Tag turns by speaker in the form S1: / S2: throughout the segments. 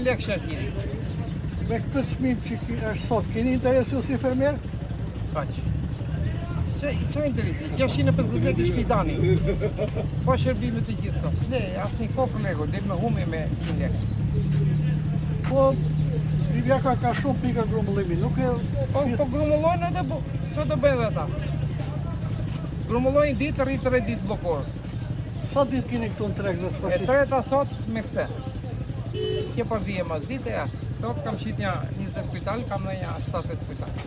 S1: lekë shalqiri.
S2: Me këtë çmim që është sot, keni interes ju si fermer?
S1: Kaq. Se ça interesi? 650 lekë është fidani. Pa shërbime të gjitha. S'le, asnjë kokërr leku, del me humbje me 100 lekë.
S2: Po, Divjaka ka shumë pika grumbullimi, nuk e...
S1: Po, po grumbullojnë edhe, po, ça të bëjnë dhe ata? Grumbullojnë ditë, rri tre ditë bllokuar.
S2: Sa ditë keni këtu në treg dhe të
S1: E treta sot me këte. Kjo po vije mas dite, ja. Sot kam shit një 20 kuintal, kam dhe një 70 kuintal.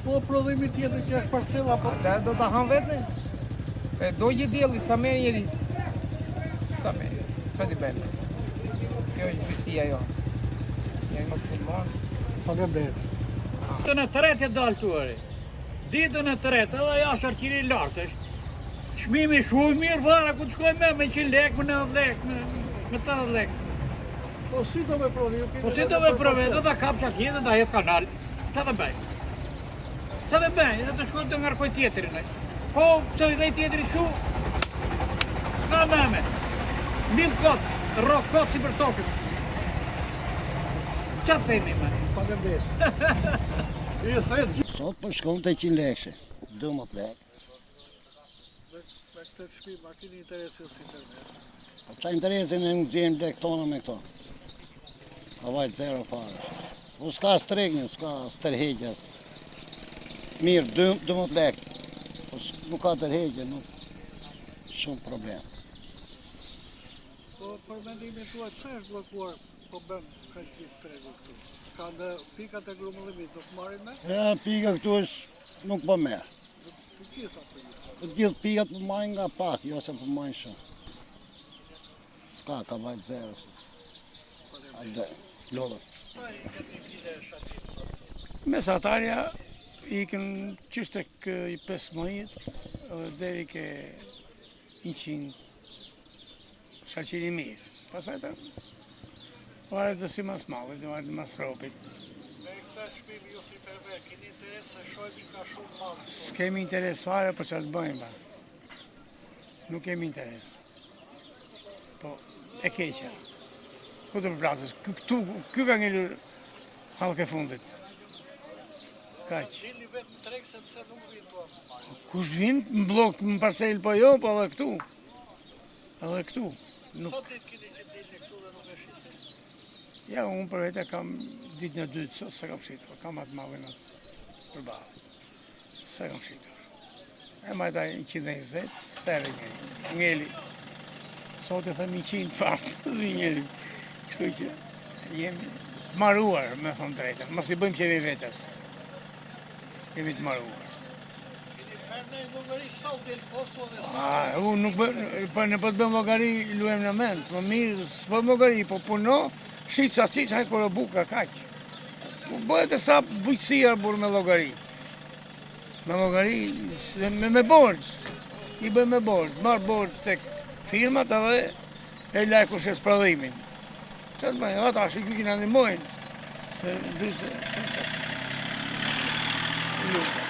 S2: Po prodhimi tjetër që është parcela, po...
S1: Ata do ta hanë vetë? E dogji dielli, sa merr njeri? Sa merr? Ça t'i bëjmë? Kjo është bujqësia jonë. Jemi musliman.
S2: Faleminderit.
S3: Ditën e tretë e dalë tuari. Ditën e tretë, edhe ja shalqiri lartë është. Çmimi shumë mirë fare, ku të shkoj me, me 100 lekë, me 90 lekë, me, me 80 lekë.
S2: Po si do me prodhu?
S3: Po si do me prodhu, do ta kap shalqirin dhe ta hedh kanal. Ça të bëj? Ça të bëj, dhe të shkoj të ngarkoj tjetrin. Po, pse i dhej tjetri qu? Ka me me. Mbill kot, rro kot si për tokën. Ça themi me?
S2: Faleminderit. I the gjithë.
S4: Sot po shkon te 100 lekëshe, 12 lekë.
S2: Me këtë çmim, a keni interes ju si fermer?
S4: Po ça interesi ne nuk gjejmë lek tona me këto. Ka vajt zero fare. Po s'ka as treg një, s'ka as tërheqje. Mirë, 12 lek. Po nuk ka tërheqje, nuk shumë problem.
S2: Po për mendimin tuaj pse është bllokuar po bën kaq ditë tregu këtu? Ka në pikat e grumbullimit nuk marrin
S4: me? E, pika këtu është nuk po merr.
S2: Të gjitha po gjitha.
S4: Të gjithë pikat po marrin nga pak, jo se po marrin shumë. S'ka, ka vajt zero. Hajde, lodhët.
S5: Mesatarja ikën qysh tek i 15 dhe deri ke 100 Shalqiri i mirë. Pastaj të varet dhe simas mallit, varet mas robit.
S2: Me këtë çmim ju si fermer, keni interes se shohim që ka shumë mall.
S5: S'kemi interes fare, po ça të bëjmë, ba. Nuk kemi interes. Po, e keqja. Ku të përplasësh? Këtu, ky ka ngelur hallkë e fundit. Kaq.
S2: Dilni vetë në treg sepse nuk vijnë këtu apo marrin.
S5: Kush vjen në bllok në parcelë po jo, po edhe këtu. Edhe këtu.
S2: Nuk... Sa ditë keni që dilni këtu dhe nuk e shisni?
S5: Ja, unë për vete kam ditën e dytë, sot s'e kam shitur, kam atë mallin atë përballë. S'e kam shitur. E majta 120, s'erdhi njeri, ngeli. Sot e them 100 prapë, s'vjen njeri. Kështu që jemi të maruar, me thënë të drejtën. Mos i bëjmë qejf vetes. Jemi të maruar. A, unë nuk bë, po në po të bëjmë llogari, luajmë në mend, më mirë, s'bëjmë llogari, po puno, shit sa shit, haj kore buka, kaq. Po bëhet e sa bujqësia burrë me llogari. Me llogari, me, me borxh, i bëjmë me borxh, marr borxh tek firmat edhe e laj kush e prodhimin. Ça të bëjmë, edhe ata shyqyr që na ndihmojnë, se ndryshe s'kem ça. Lutem.